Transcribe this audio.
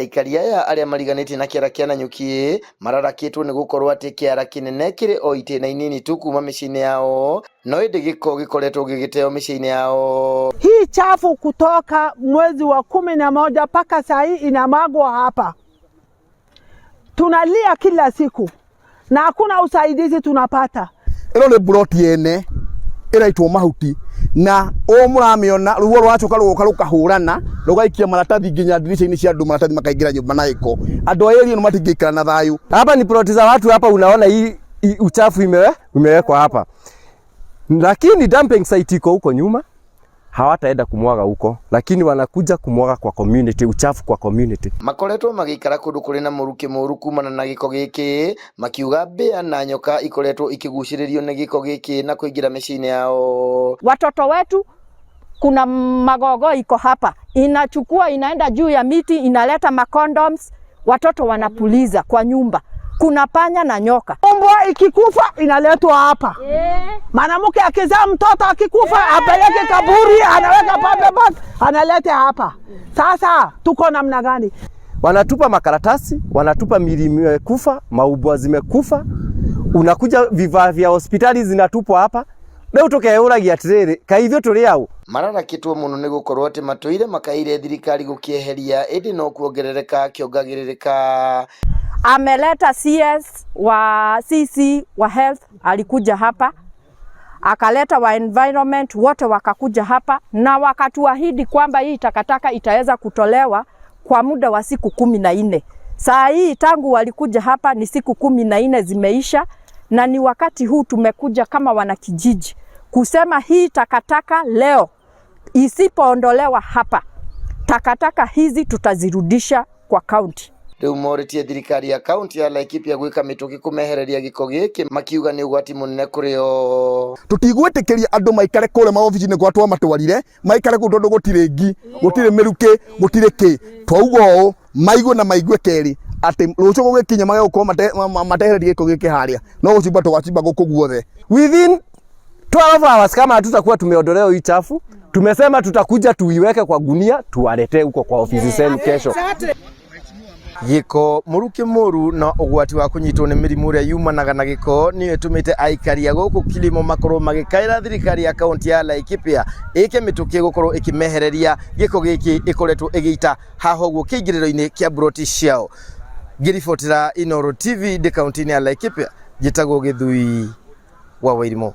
Aikari aya arĩa mariganĩtie na kĩara kĩa Nanyuki mararakĩtwo nĩ gũkorwo atĩ kĩara kĩnene kĩrĩ o itĩna inini tu kuma mĩciĩ-inĩ yao, no ĩndĩ gĩko gĩkoretwo gĩgĩteo mĩciĩ-inĩ yao. Hii chafu kutoka mwezi wa 11 mpaka saa hii inamwagwa hapa, tunalia kila siku na hakuna usaidizi tunapata. Ĩno nĩ mburoti ene ĩraitwo mahuti na ũũ mũramĩona ruo rwacoka rũgoka rũkahũrana rũgaikia maratathi nginya ndirica-inĩ cia andũ, maratathi makaingĩra nyũmba na gĩko. Andũ a area ĩno matingĩikara na thayũ. Hapa ni ploti za watu hapa, unaona hii uchafu imewekwa hapa, lakini dumping site iko huko nyuma, hawataenda kumwaga huko, lakini wanakuja kumwaga kwa community, uchafu kwa community. Makoretwo magĩikara kũndũ kũrĩ na mũrukĩ mũru kumana na gĩko gĩkĩ, makiuga mbĩa na nyoka ikoretwo ikĩgucĩrĩrio nĩ gĩko gĩkĩ na kũingĩra mĩciĩ-inĩ yao. Watoto wetu, kuna magogo iko hapa, inachukua inaenda juu ya miti, inaleta macondoms, watoto wanapuliza kwa nyumba. Kuna panya na nyoka. Mbwa ikikufa inaletwa hapa. Mwanamke akizaa mtoto akikufa apeleke kaburi, anaweka paper bag, analete hapa. Sasa tuko namna gani? Wanatupa makaratasi, wanatupa mili imekufa, maubwa zimekufa, unakuja vifaa vya hospitali zinatupwa hapa. Rĩu tũkeyũragia atĩrĩrĩ, kaĩ ithuĩ tũrĩ aũ? Mararakĩtwo mũno nĩ gũkorwo atĩ matũire makaire thirikari gũkĩeheria, ĩndĩ no kuongerereka kĩongagĩrĩrĩka. Ameleta CS wa CC wa health alikuja hapa, akaleta wa environment wote wakakuja hapa na wakatuahidi kwamba hii takataka itaweza kutolewa kwa muda wa siku 14. Saa hii tangu walikuja hapa ni siku 14 zimeisha, na ni wakati huu tumekuja kama wanakijiji kusema hii takataka leo isipoondolewa hapa, takataka hizi tutazirudisha kwa kaunti. Rĩu morĩtie thirikari ya kaunti ya Laikipia gwĩka mĩtũkĩ kũmehereria gĩko gĩkĩ, makiuga nĩ ũgwati mũnene kũrĩ o. Tũtigwĩtĩkĩria andũ maikare kũrĩa maobici-inĩ kwa twamatwarire maikare kũu tondũ gũtirĩ ngi, gũtirĩ mĩrukĩ, gũtirĩ kĩ. Twauga ũũ maigue na maigue kerĩ atĩ rũciũ gũgĩkinya mage gũkorwo matehererie gĩko gĩkĩ harĩa, no gũcimba tũgacimba gũkũ guothe. Within 12 hours kama hatutakuwa tumeondolewa hii chafu, tumesema tutakuja tuiweke kwa gunia tuwaletee huko kwa ofisi zenu kesho. Gĩko, mũrukĩ mũru na ũgwati wa kũnyitwo nĩ mĩrimũ ĩrĩa yumanaga na gĩko nĩyo ĩtũmĩte aikari a gũkũ Kilimo makorwo magĩkaĩra thirikari ya kaunti ya Laikipia ĩke mĩtũkĩ gũkorwo ĩkĩmehereria gĩko gĩkĩ ĩkoretwo ĩgĩita haha ũguo kĩingĩrĩro-inĩ kĩa mburoti ciao. Ngĩribotera Inooro TV ndĩ kaunti-inĩ ya Laikipia, njĩtagwo Gĩthui wa Wairimũ.